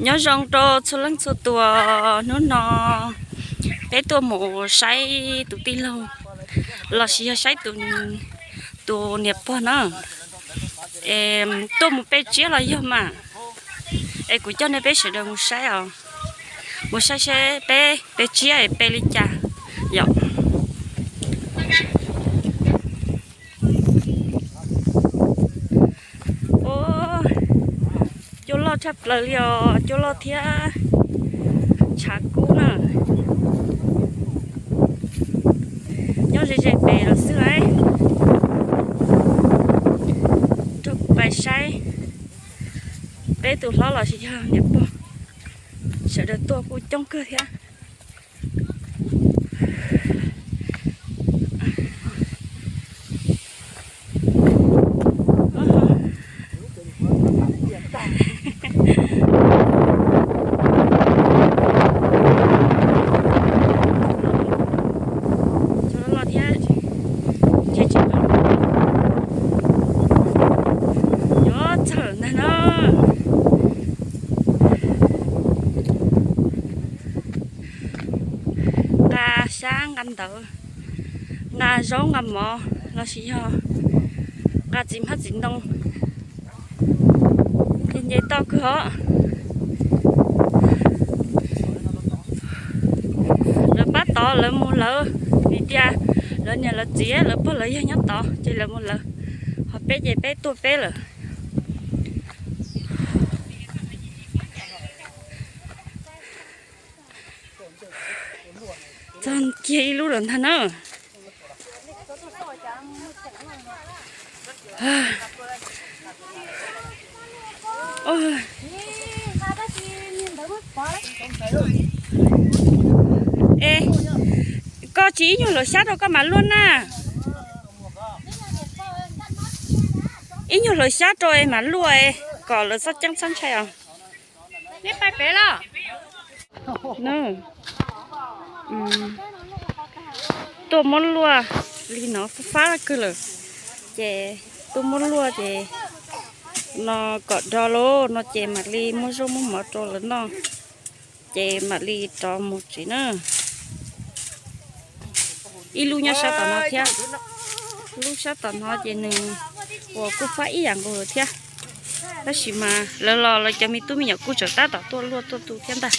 Nyob zoo rau txhua leej txhua tus, hnub no peb tuaj mus saib tus tij laug los sis yog saib tus, tus niam pog na. Es tuaj mus pe tsiab los yog mas, es kuv coj nej peb sawv daws mus saib os, mus saib seb peb pe tsiab es pe li cas yom. Cua loj tshaj plaws li os, cua loj thiab tshav kub na. Nyob ze ze pem lawm xwb lauj. Nrog kuv pais saib peb tus hlob los sis yog niam pog, sawv daws tuaj kuj coob kawg thiab. Cua loj thiab, nyob txawm ntag na. Nqa xyab nqa ntawv, nqa zaub nqa mov los sis yog nqa txiv hmab txiv ntoo, ces nce toj kawg os. Lawv pab tod lawv mus lawv, vim tias lawv niam lawv txiv lawv pog lawv yawg nyob tod ces lawv mus lawv, ho peb ces peb tuaj peb lawm. Txog kiag ib lub lawm ntag na. Es koj tsis ib nyuag hlawv xyab rau koj mam luaj na. Ib nyuag hlawv xyab rau es mam luaj es kom lawv txhob ceeb txhob ntshai os. Neb pais pem los? Tuaj muab luaj li no fab fab kawg lawm, ces tuaj muab luaj ces no kom do lauj no ces mam li muab zaub muab mov rau lawv noj, ces mam li rov mus tsev na. Ib lub nyob sab tom no thiab, lub sab tom no ces nws uas kuj fab ib yam nkaus lawm thiab. Tab sis mas lawv los lawv cov me tub me nyuam kuj tseem tab tom tuaj luaj tuaj tu thiab ntag.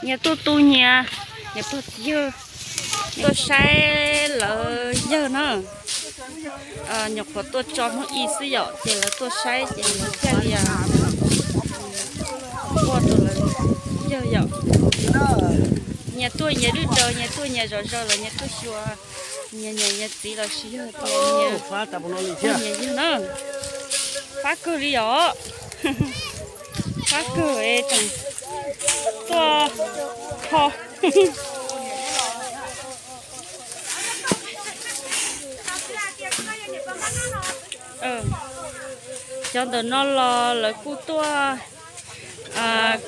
Nyias tuaj tu nyias, nyias pog txiv yawg tuaj saib lawv yawg na. Nyuam qhuav tuaj tso Hmoob i xwb yom, ces lawv tuaj saib ces lawv thiaj li ua rau lawv yawg yom. Nyias tuaj nyias dwb daws, nyias tuaj nyias zom zaws los nyias tuaj xyuas nyias niam nyias txiv los sis yog tias nyias yawg na. Fab kawg li os. Fab kawg es tseem tuaj kho. Cov ntawm no los lawv kuj tuaj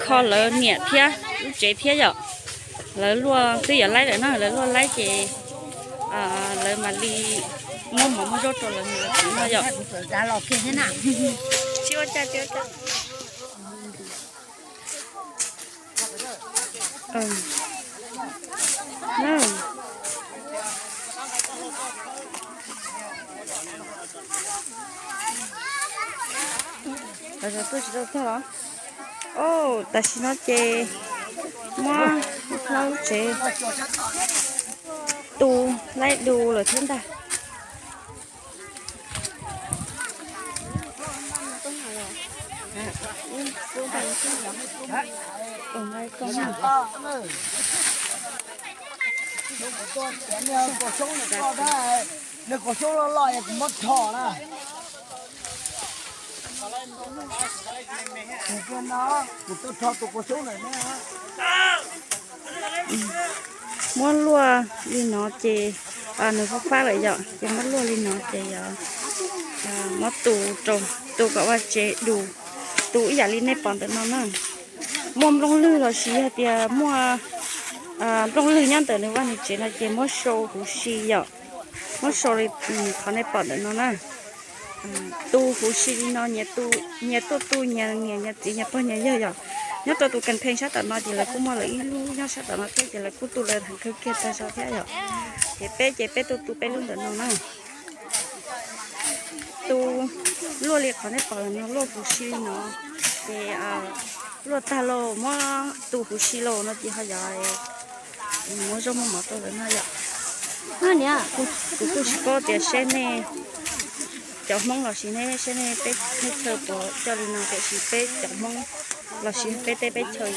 kho lawv niam thiab lub tsev thiab yom. Lawv luaj twb yuav laib lawm na, lawv luaj laib ces lawv mam li muab mov muab zaub rau lawv niam lawv txiv noj yom. Tuaj tsis tau tag los? Tam sim no ces muab hlob lub tsev tu laib du lawm thiab ntag. Nws kaum xyoob loj loj es kuv muab rho na. Kuv no, kuv tuaj rho tus kaum xyoob lawm ne. Muab luaj li no ces nws fab fab lawm yom, ces muab luaj li no ces yog muab tu rau, tu kom vaj tsev du, tu ib yam li nej pom ntawm no na. Muaj nplooj lwg los sis yog tias muaj nplooj lwg nyob ntawm nws vaj nws tsev no ces muab sau huv si yom, muab sau li qhov nej pom ntawm no na. Tu huv si li no, nyias tuaj tu nyias niam nyias txiv nyias pog nyias yawg yom. Nyob rau tus kas pheej sab tom no ces lawv kuj muaj lawv ib lub nyob sab tom no thiab ces lawv kuj tu lawv heev kawg kiag tag zog thiab yom. Ces peb ces peb tuaj tu peb lub ntawm no na. Tu luaj li qhov nej pom no luaj huv si li no, ces luaj tag lauj muab tu huv si lauj no ces ho yog muab zaub muab mov rau lawv noj yom. Kuv kuj tsis paub tias seb nej cov Hmoob los sis nej seb nej peb teb chaws puas coj li no, tiam sis peb cov Hmoob los sis peb teb peb chaws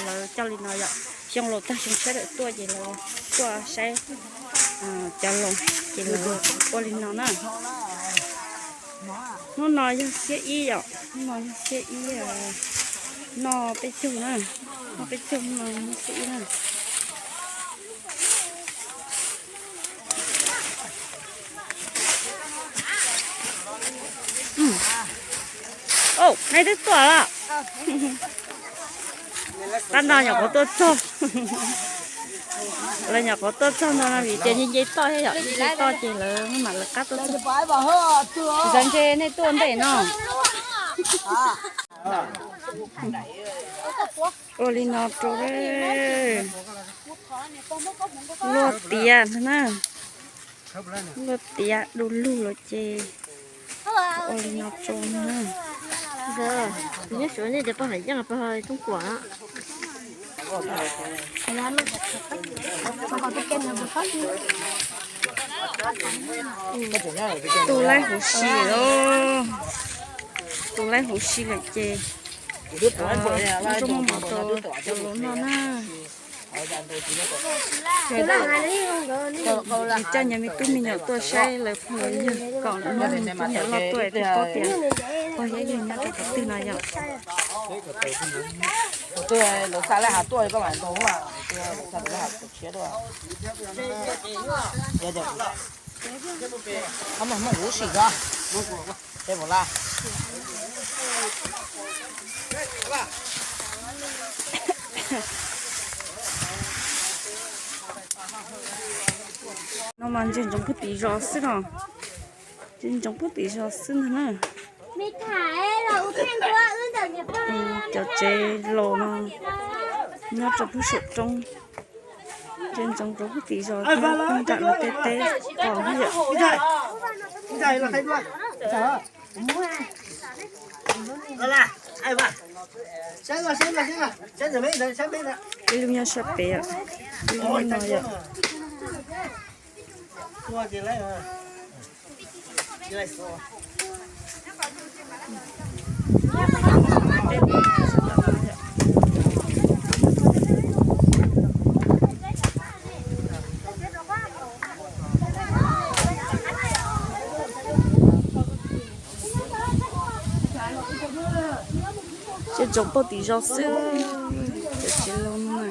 lawv coj li no yom. Xyoo laus tag xyoo tshiab lawm tuaj ces lawv tuaj saib cov laus ces lawv ua li no na. Hnub no yog xiab ib yom, hnub no yog xiab ib, noj peb caug na, noj peb caug hnub no yog xiab ib na. Neb twb tuaj lawm. Qab no nyuam qhuav tuaj txog. Lawv nyuam qhuav tuaj txog no vim tias nce nce toj thiab yom, nce nce toj ces lawv mam lawv qab tuaj txog. Txawm ntshe nej tuaj ntej no. Ua li no rau luaj tiav na, luaj tiav du lug los ces ua li no rau na. Nyob suav nej tias pog Hais Yeej pog Thoob Kuam. Tu laib huv si lawm, tu laib huv si lawm ces muab zaub muab mov rau cov laus noj na. Coj nyias me tub me nyuam tuaj saib lawv pog lawv yawg kom lawv muab me tub me nyuam loj tuaj thiaj paub tias pog thiab yawg nyob rau qhov twg no yom. No mas ntsia ntsoov puag tim zos xwb no, ntsia ntsoov puag tim zos xwb ntag na. Cov tsev laus no nyob rau puag saum roob, ntsia ntsoov rau puag tim zos thiab puag nram no tej teb qos thiab yom. Ib lub nyob sab pem, ib lub nyob no yom. Ntsia ntsoov puag tim zos xwb, cov tsev laus no na.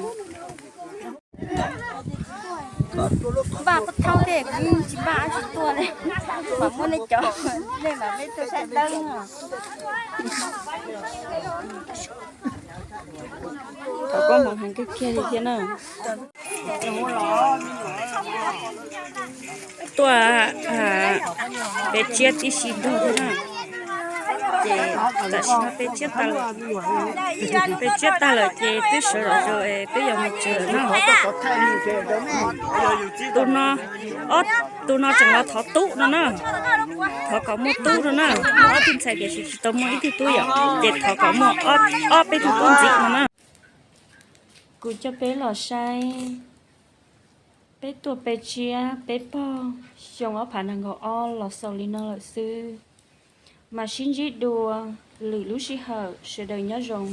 Npaj qub thoob tej kuv tsis npaj dab tsi tuaj li, mam muab nej cov nej mam peb tuaj saib dawb. Thov koob hmoov heev kawg kiag li thiab na. Tuaj peb tsiab tib si ntog thiab na. Ces tam sim no peb tsiab tag lawm, peb tsiab tag lawm ces twb sawv zom zaws es twb yuav mus tsev lawm na. Tus no, tus no tseem los thov tub no na. Thov kom muaj tub no na. Muaj ob tug ntxhais tiam sis tsis tau muaj ib tug tub yom, ces thov kom muaj ob peb tug tub ntxiv no na. Kuv coj peb los saib, peb tuaj peb tsiab peb pog xyoo ob phav nees nkaum ob los xaus li no lawm xwb. Mas sib ntsib dua lwm lub sij hawm, sawv daws nyob zoo.